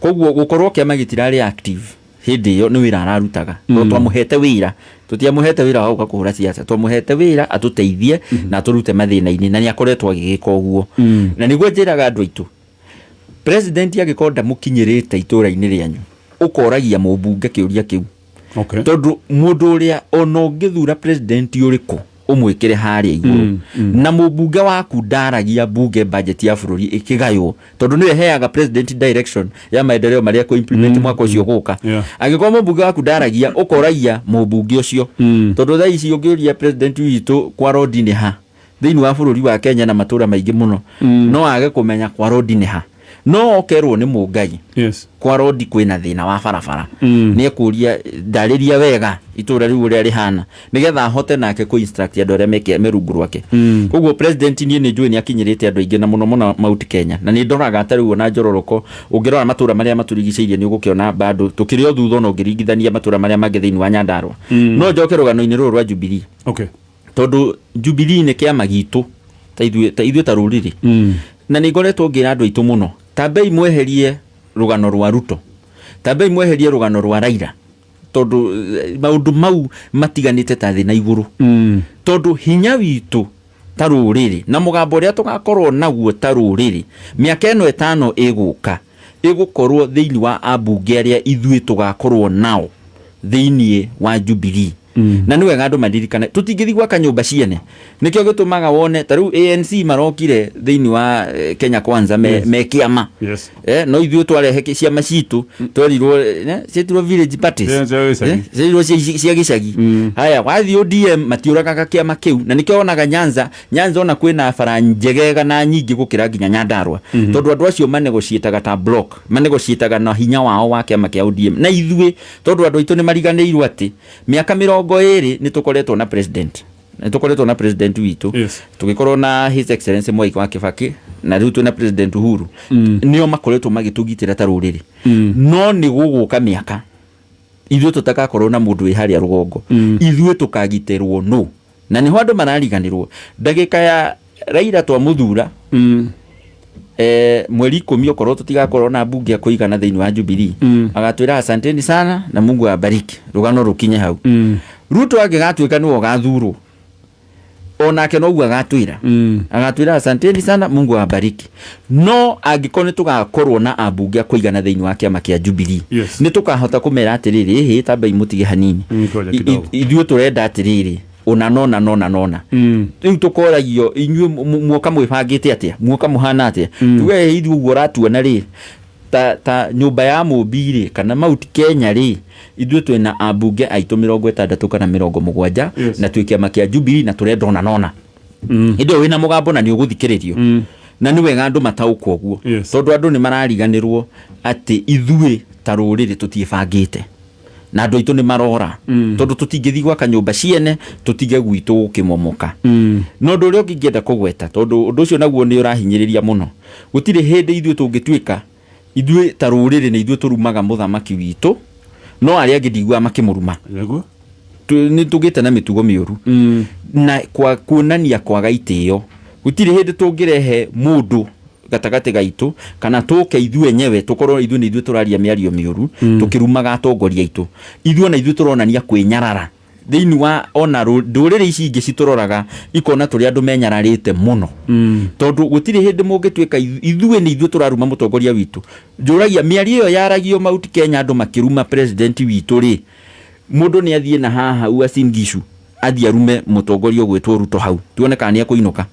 Koguo gũkorwo kĩama gĩtirarĩ active hĩndĩ ĩyo, nĩ wĩra ararutaga, tondũ twamũhete wĩra, tũtiamũhete wĩra wa gũka kũhũra siasa, twamũhete wĩra atũteithie na atũrute mathĩna-inĩ, na nĩ akoretwo agĩgĩka ũguo. Na nĩguo njĩraga andũ aitũ, president angĩkorwo ndamũkinyĩrĩte itũũra-inĩ rĩanyu, ũkoragia mũmbunge kĩũria kĩu, tondũ mũndũ ũrĩa ona ũngĩthura president ũrĩkũ ũmwĩkĩre harĩa igũrũ na mũmbunge waku ndaragia mbunge budget ya bũrũri ĩkĩgaywo, tondũ nĩwe heaga president direction ya maendeleo marĩa kũ implement mwaka ũcio gũka, angĩkorwo mũmbunge waku ndaragia, ũkoragia mũmbunge ũcio, tondũ thaa ici ũngĩũria president witũ kwa rodi nĩ ha thĩinĩ wa bũrũri wa Kenya na matũra maingĩ mũno, no age kũmenya kwa rodi nĩ ha, no okerwo nĩ mũngai kwa rodi kwĩna thĩna wa barabara, nĩ ekũria ndarĩria wega itũra rĩu ũrĩa rĩhana, nĩgetha ahote nake kũ instruct andũ arĩa me rungu rwake. Koguo president niĩ nĩ njũĩ nĩ akinyĩrĩte andũ aingĩ, na mũno mũno Mount Kenya, na nĩ ndoraga ta rĩu ona Njororoko, ũngĩrora matũra marĩa matũrigicĩirie, nĩ ũgũkĩona bado tũkĩrĩ o thutha ona ũngĩringithania matũra marĩa mangĩ thĩinĩ wa Nyandarua. No njoke rũgano-inĩ rũrũ rwa Jubilee, tondũ Jubilee nĩ kĩama gitũ ta ithuĩ ta rũrĩrĩ, na nĩ ngoretwo ngĩra andũ aitũ mũno, tambei mweherie rũgano rwa Ruto, tambei mweherie rũgano rwa Raila, tondũ maũndũ mau matiganĩte ta thĩ na igũrũ, tondũ hinya witũ ta rũrĩrĩ na mũgambo ũrĩa tũgakorwo naguo ta rũrĩrĩ mĩaka ĩno 5 ĩgũka ĩgũkorwo thĩinĩ wa ambunge arĩa ithuĩ tũgakorwo nao thĩinĩ wa Jubilee. Na nĩ wega andũ maririkane tũtingĩthiĩ gwaka nyũmba ciene. Nĩkĩo gĩtũmaga wone ta rĩu ANC marokire thĩinĩ wa Kenya Kwanza me kĩama. No ithuĩ twarehe ciama citũ twerirwo ciĩtirwo village parties. Yeah, cia gĩcagi. Ciĩtirwo cia gĩcagi. Haya, wathiĩ ODM matiũragaga kĩama kĩu, na nĩkĩo wonaga Nyanza ona kwĩna bara njegega na nyingĩ gũkĩra nginya Nyandarua, tondũ andũ acio manegociĩtaga ta block, manegociĩtaga na hinya wao wa kĩama kĩa ODM. Na ithuĩ tondũ andũ aitũ nĩ mariganĩirwo atĩ mĩaka 20 nĩ tũkoretwo na president, nĩ tũkoretwo na president witũ, tũgĩkorwo na His Excellency Mwai wa Kibaki, na rĩu twĩna President Uhuru, nĩo makoretwo magĩtũgitĩra ta rũrĩrĩ. No nĩ gũgũka mĩaka ithuĩ tũtagakorwo na mũndũ wĩ harĩa rũgongo, ithuĩ tũkagitĩrwo no, na nĩho andũ marariganĩrwo ndagĩka ya Raila twamũthura mweri 10, okorwo tũtigakorwo na mbunge ya kũigana thĩinĩ wa Jubilee, agatwĩra asanteni sana na Mungu awabariki, rũgano rũkinye hau. Ruto angĩgatuĩka nĩwe ũgathurwo, onake noguo agatwĩra, agatwĩra asanteni sana, Mungu awabariki. No angĩkorwo nĩ tũgakorwo na ambunge a kũigana thĩinĩ wa kĩama kĩa Jubilee, nĩ tũkahota kũmera atĩrĩrĩ, ĩhĩ, tambai mũtige hanini. Ngoja kidogo. Ithuĩ tũrenda atĩrĩrĩ, ũna nona nona nona. Rĩu tũkoragio inyuĩ muoka mwĩbangĩte atĩa, muoka mũhana atĩa, tuge ithuĩ ũguo ũratuona rĩ. Ta nyũmba ya mũmbi rĩ, kana Mount Kenya rĩ, ithuĩ twĩna ambunge aitũ 60 kana 70. Na twĩ kĩama kĩa Jubilee na tũrenda ona nona hĩndĩ ĩyo wĩna mũgambo na nĩ ũgũthikĩrĩrio, na nĩ wega andũ mataũkwo ũguo, tondũ andũ nĩ marariganĩrwo atĩ ithuĩ ta rũrĩrĩ tũtiĩbangĩte na andũ aitũ nĩ marora, tondũ tũtingĩthiĩ gwaka nyũmba ciene tũtige gwitũ gũkĩmomoka. No ũndũ ũrĩa ũngĩ ingĩenda kũgweta, tondũ ũndũ ũcio naguo nĩ ũrahinyĩrĩria mũno, gũtirĩ hĩndĩ ithuĩ tũngĩtuĩka ithuĩ ta rũrĩrĩ nĩ ithuĩ tũrumaga mũthamaki witũ, no arĩa angĩ ndiguaga makĩmũruma. Nĩ tũgĩte na mĩtugo mĩũru na kwa kuonania kwaga itĩo. Gũtirĩ hĩndĩ tũngĩrehe mũndũ gatagatĩ gaitũ kana tũke ithuĩ enyewe tũkorwo ithuĩ nĩ ithuĩ tũraria mĩario mĩũru tũkĩrumaga atongoria aitũ. Ithuĩ ona ithuĩ tũronania kwĩnyarara thĩinĩ wa ona ndũrĩrĩ ici ingĩ citũroraga ikona tũrĩ andũ menyararĩte mũno, tondũ gũtirĩ hĩndĩ mũngĩtuĩka ithuĩ nĩ ithuĩ tũraruma mũtongoria witũ. Njũragia, mĩario ĩyo yaragio Mount Kenya, andũ makĩruma president witũ rĩ, mũndũ nĩ athiĩ na haha Uasin Gishu athiĩ arume mũtongoria ũgwĩtwo Ruto hau, tuone kana nĩ ekũinũka.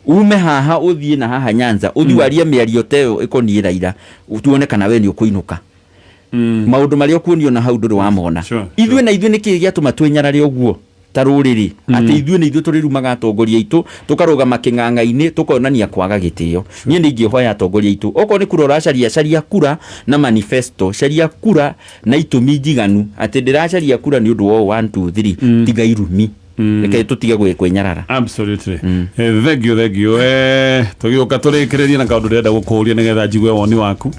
Ume haha ũthiĩ na haha Nyanza ũthiĩ warie mĩario ta ĩyo ĩkoniĩ Raila, tuone kana we nĩ ũkũinũka. Maũndũ marĩa ũkuonio na hau ndũrĩ wamona. Ithuĩ na ithuĩ nĩkĩ gĩatũma twĩnyarare ũguo ta rũrĩrĩ, atĩ ithuĩ nĩ ithuĩ tũrĩrumaga atongoria aitũ, tũkarũgama kĩng'ang'a-inĩ tũkonania kwaga gĩtĩo? Niĩ nĩ ingĩhoya atongoria aitũ, okorwo nĩ kura ũracaria, caria kura na manifesto, caria kura na itũmi njiganu atĩ ndĩracaria kura nĩ ũndũ wa ũũ, 1 2 3. Tiga irumi, reke tũtige kwĩnyarara. Absolutely. Thank you, thank you. Tũgĩũka tũrĩkĩrĩrie na kaũndũ ndĩrenda gũkũũria nĩgetha njigue woni waku.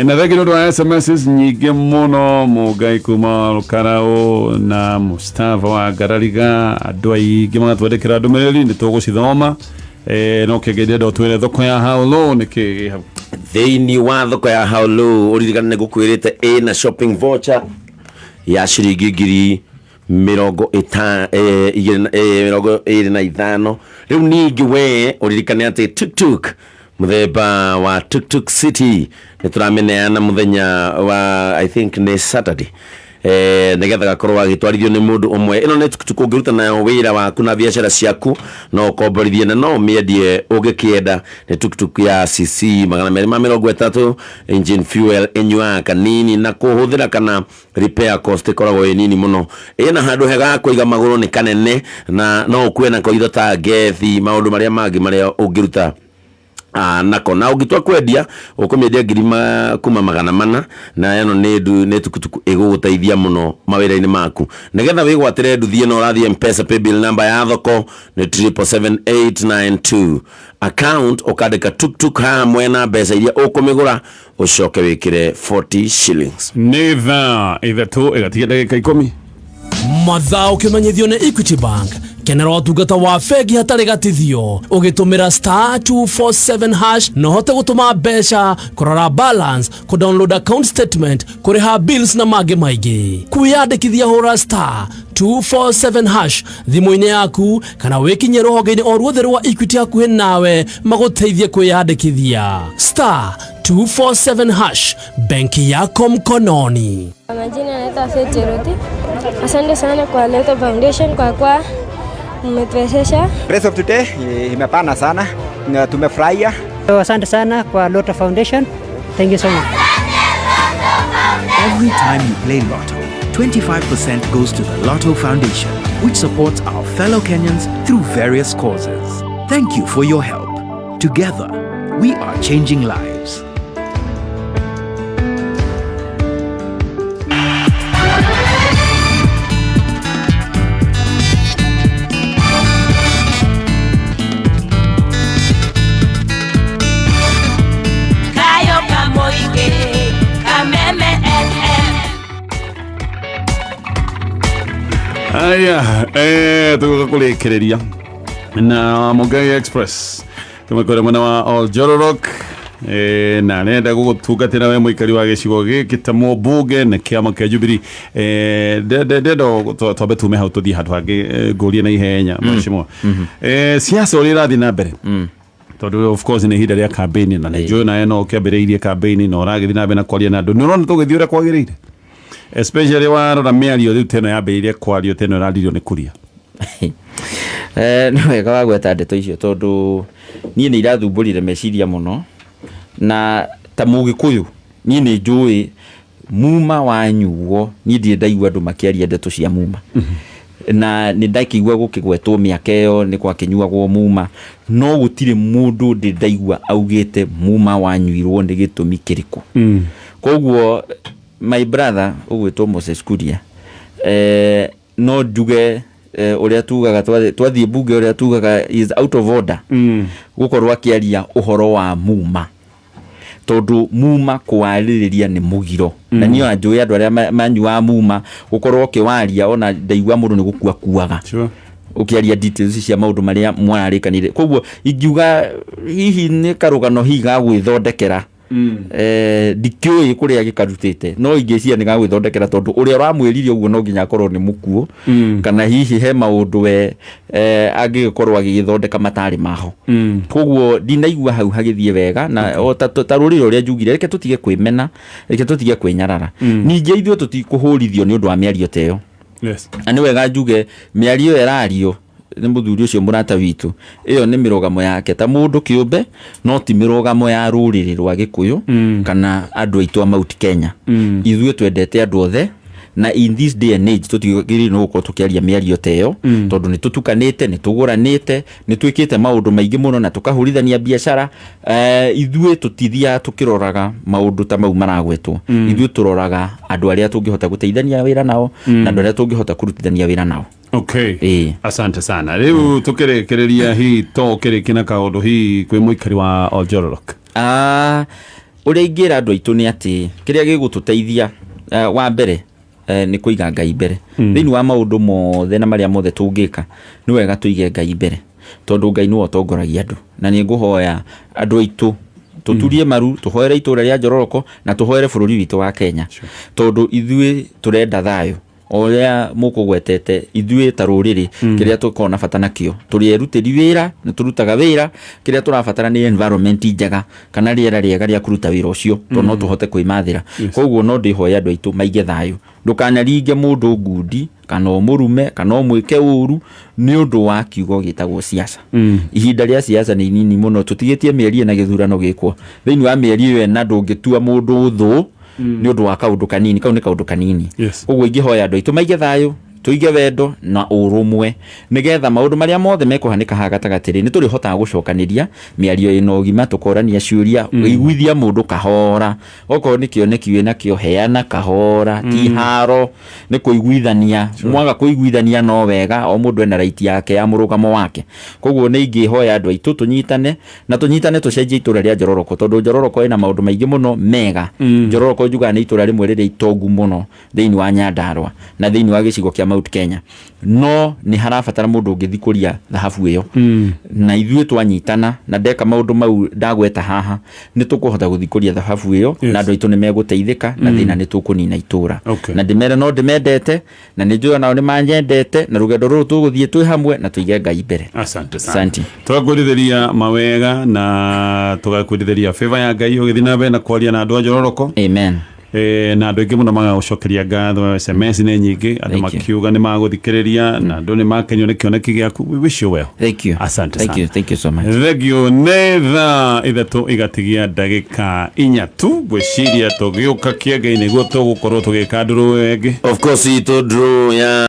Na thank you nĩ ũndũ wa SMSs nyingĩ mũno, Mũngai kuma Rũkaraũ na Mustafa wa Ngarariga, andũ aingĩ magatwandĩkĩra ndũmĩrĩri, nĩ tũgũcithoma. No kĩngĩ ndĩrenda ũtwĩre thoko ya How Low nĩ kĩĩ gĩ hau. Thĩinĩ wa thoko ya How Low, ũririkane nĩ ngũkwĩrĩte ĩna shopping voucher ya ciringi ngiri mĩrongo 25. Rĩu ningĩ we ũririkane atĩ tuktuk mũthemba wa Tuktuk City nĩ tũramĩneana mũthenya wa, I think nĩ Saturday, nĩgetha gakorwo gagĩtwarithio nĩ mũndũ ũmwe. Ĩno nĩ tuktuk ũngĩruta nayo wĩra waku na biacara ciaku, no ũkomborithie na no ũmĩendie ũngĩkĩenda. Nĩ tuktuk ya cc 230, engine fuel ĩnyuaga kanini na kũhũthĩra kana repair cost ĩkoragwo ĩ nini mũno. Ĩna handũ hega ha kũiga magũrũ, nĩ kanene na no ũkue nako indo ta ngethi, maũndũ marĩa mangĩ marĩa ũngĩruta nako. Na ũngĩtua kwendia, ũkũmĩendia ngiri kuma 400. Na ĩno nĩ tukutuku ĩgũgũteithia mũno mawĩra-inĩ maku. Nĩgetha wĩgwatĩre nduthi ĩno, ũrathiĩ Mpesa, paybill number ya thoko nĩ 777892, account ũkandĩka tuktuk haha mwena, mbeca iria ũkũmĩgũra, ũcoke wĩkĩre 40 shillings. Nĩ thaa 3 ĩgatigia ndagĩka 10. Mathaa ũkĩmenyithio nĩ Equity Bank. Kenera ũtungata wa bengi hatarĩ gatithio ũgĩtũmĩra *247# na ũhote gũtũma mbeca, kũrora balance, kũdownload account statement, kũrĩha bills na mangĩ maingĩ. Kwĩyandĩkithia, hũra *247# thimũ-inĩ yaku kana wĩkinyie rũhonge-inĩ o ruothe rwa Equity hakuhĩ nawe magũteithie kwĩyandĩkithia. *247#, benki yako mkononi. Kwa majina naitwa Faith Jeroti. Asante sana kwa Lotto Foundation kwa kuwa mmetuwezesha. Race of today imepana sana na tumefurahia. Asante sana kwa Lotto Foundation. Thank you so much. Every time you play Lotto, 25% goes to the Lotto Foundation, which supports our fellow Kenyans through various causes. Thank you for your help. Together, we are changing lives. Kayo Kamoike, Kameme FM. Aya, tũgũka kũrĩkĩrĩria na Mũngai Express, tũmekore mwena wa Oljororok, na arenda gũgũtungatĩra we mũikari wa gĩcigo gĩkĩ ta mũmbunge na kĩama kĩa Jubilee. Ndenda twambe tume hau tũthiĩ handũ hangĩ, ngũrie na ihenya, mheshimiwa, siasa ũrĩa ĩrathiĩ na mbere, tondũ of course nĩ ihinda rĩa campaign na nĩ njũĩ nawe no ũkĩambĩrĩirie campaign na ũragĩthiĩ na mbere na kwaria na andũ. Nĩ ũrona tũgĩthiĩ ũrĩa kwagĩrĩire, especially warora mĩario rĩu teno yambĩrĩirie kwario teno ĩraririo nĩ Kuria? Nĩ wega wa gweta ndeto icio, tondũ niĩ nĩ irathumbũrire meciria mũno na ta mũgĩkũyũ. Niĩ nĩ njũĩ muma wanyuo, niĩ ndirĩ ndaigua andũ makĩaria ndeto cia muma, na nĩ ndakĩigua gũkĩgwetwo mĩaka ĩyo nĩ gwakĩnyuagwo muma, no gũtirĩ mũndũ ndĩ ndaigua augĩte muma wanyuirwo nĩ gĩtũmi kĩrĩkũ. Koguo my brother ũgwĩtwo Moses Kuria, no njuge ũrĩa tugaga twathiĩ bunge, ũrĩa tugaga is out of order gũkorwo akĩaria ũhoro wa muma, tondũ muma kũwarĩrĩria nĩ mũgiro. Na niĩ ona njũĩ andũ arĩa manyuaga muma, gũkorwo ũkĩwaria, ona ndaigua mũndũ nĩ gũkua kuaga ũkĩaria details cia maũndũ marĩa mwararĩkanire. Koguo ingiuga hihi nĩ karũgano hihi ga gwĩthondekera. Ndikĩũĩ kũrĩa gĩkarutĩte, no ingĩciria nĩ gagwĩthondekera, tondũ ũrĩa ũramwĩrire ũguo no nginya akorwo nĩ mũkuũ, kana hihi he maũndũ we angĩgĩkorwo agĩgĩthondeka matarĩ maho. Koguo ndinaigua hau hagĩthiĩ wega. Na o ta rũrĩrĩ ũrĩa njugire, reke tũtige kwĩmena, reke tũtige kwĩnyarara. Ningĩ ithuĩ tũtikũhũrithio nĩ ũndũ wa mĩario ta ĩyo. Na nĩ wega njuge mĩario ĩyo ĩrario nĩ mũthuri ũcio mũrata witũ, ĩyo nĩ mĩrũgamo yake ta mũndũ kĩũmbe, no ti mĩrũgamo ya rũrĩrĩ rwa Gĩkũyũ kana andũ aitũ a Mount Kenya. Ithuĩ twendete andũ othe, na in this day and age tũtigĩrĩirwo nĩ gũkorwo tũkĩaria mĩario ta ĩyo, tondũ nĩ tũtukanĩte, nĩ tũgũranĩte, nĩ twĩkĩte maũndũ maingĩ mũno na tũkahũrithania biacara. Ithuĩ tũtithiaga tũkĩroraga maũndũ ta mau maragwetwo. Ithuĩ tũroraga andũ arĩa tũngĩhota gũteithania wĩra nao na andũ arĩa tũngĩhota kũrutithania wĩra nao. Okay. Ĩĩ. Asante sana. Rĩu tũkĩrĩkĩrĩria, hihi to ũkĩrĩkie na kaũndũ hihi kwĩ mũikari wa Oljororok? Ah, ũrĩa ingĩra andũ aitũ nĩ atĩ kĩrĩa gĩgũtũteithia, wa mbere, nĩ kũiga Ngai mbere thĩinĩ wa maũndũ mothe na marĩa mothe tũngĩka. Nĩ wega tũige Ngai mbere, tondũ Ngai nĩwe ũtongoragia andũ. Na nĩ ngũhoya andũ aitũ tũturie maru, tũhoere itũra rĩa Njororoko na tũhoere bũrũri witũ wa Kenya, tondũ ithuĩ tũrenda thayũ. O ũrĩa mũkũgwetete, ithuĩ ta rũrĩrĩ, kĩrĩa tũkoragwo na bata nakĩo, tũrĩ erutĩri wĩra, nĩ tũrutaga wĩra. Kĩrĩa tũrabatara nĩ environment njega kana rĩera rĩega rĩa kũruta wĩra ũcio, tondũ no tũhote kwĩmathĩra. Koguo no ndĩhoe andũ aitũ maige thayũ, ndũkanaringe mũndũ ngundi kana ũmũrume kana ũmwĩke ũru nĩ ũndũ wa kiugo gĩtagwo siasa. Ihinda rĩa siasa nĩ inini mũno, tũtigĩtie mĩeri 4 gĩthurano gĩkwo. Thĩinĩ wa mĩeri ĩyo 4 ndũngĩtua mũndũ thũ nĩ ũndũ wa kaũndũ kanini. Kau nĩ kaũndũ kanini. Koguo ingĩhoya andũ aitũ maige thayũ, tũige wendo na ũrũmwe, nĩgetha maũndũ marĩa mothe mekũhanĩka haha gatagatĩ rĩ, nĩ tũrĩhotaga gũcokanĩria mĩario ĩna ũgima, tũkorania ciũria, iguithia mũndũ kahora. Okorwo nĩ kĩoneki wĩ nakĩo, heana kahora, ti haro, nĩ kũiguithania. Mwaga kũiguithania no wega, o mũndũ ena right yake ya mũrũgamo wake. Koguo nĩ ingĩhoya andũ aitũ tũnyitane, na tũnyitane tũcenjie itũra rĩa Njororoko, tondũ Njororoko ĩna maũndũ maingĩ mũno mega. Njororoko njugaga nĩ itũra rĩmwe rĩrĩa itongu mũno thĩinĩ wa Nyandarua na thĩinĩ wa gĩcigo kĩa Mount Kenya, no nĩ harabatara mũndũ ũngĩthikũria thahabu ĩyo. Na ithuĩ twanyitana na ndeka maũndũ mau ndagweta haha, nĩ tũkũhota gũthikũria thahabu ĩyo, na andũ aitũ nĩ megũteithĩka, na thĩna nĩ tũkũnina itũra. Na ndĩmere no ndĩmendete, na nĩ njũĩ onao nĩ manyendete, na rũgendo rũrũ tũgũthiĩ twĩ hamwe na tũige Ngai mbere. Asante sana. Asante. Tũgakwĩrithĩria mawega na tũgakwĩrithĩria favor ya Ngai ũgĩthiĩ na mbere na kwaria na andũ a Njororoko. Amen. Na andũ aingĩ mũno magagũcokeria ngatho. SMS nĩ nyingĩ, andũ Thank you. makiuga nĩ magũthikĩrĩria na andũ nĩ makenio nĩ kĩoneki gĩaku. We wish you well. Thank you. Asante Thank sana. you, thank you so much. Thank you. Nĩ thaa 3 igatigia ndagĩka 4 tu. Ngwĩciria tũgĩũka kĩenge nĩguo tũgũkorwo tũgĩka ndũrũ ĩngĩ. Of course, itũ draw ya.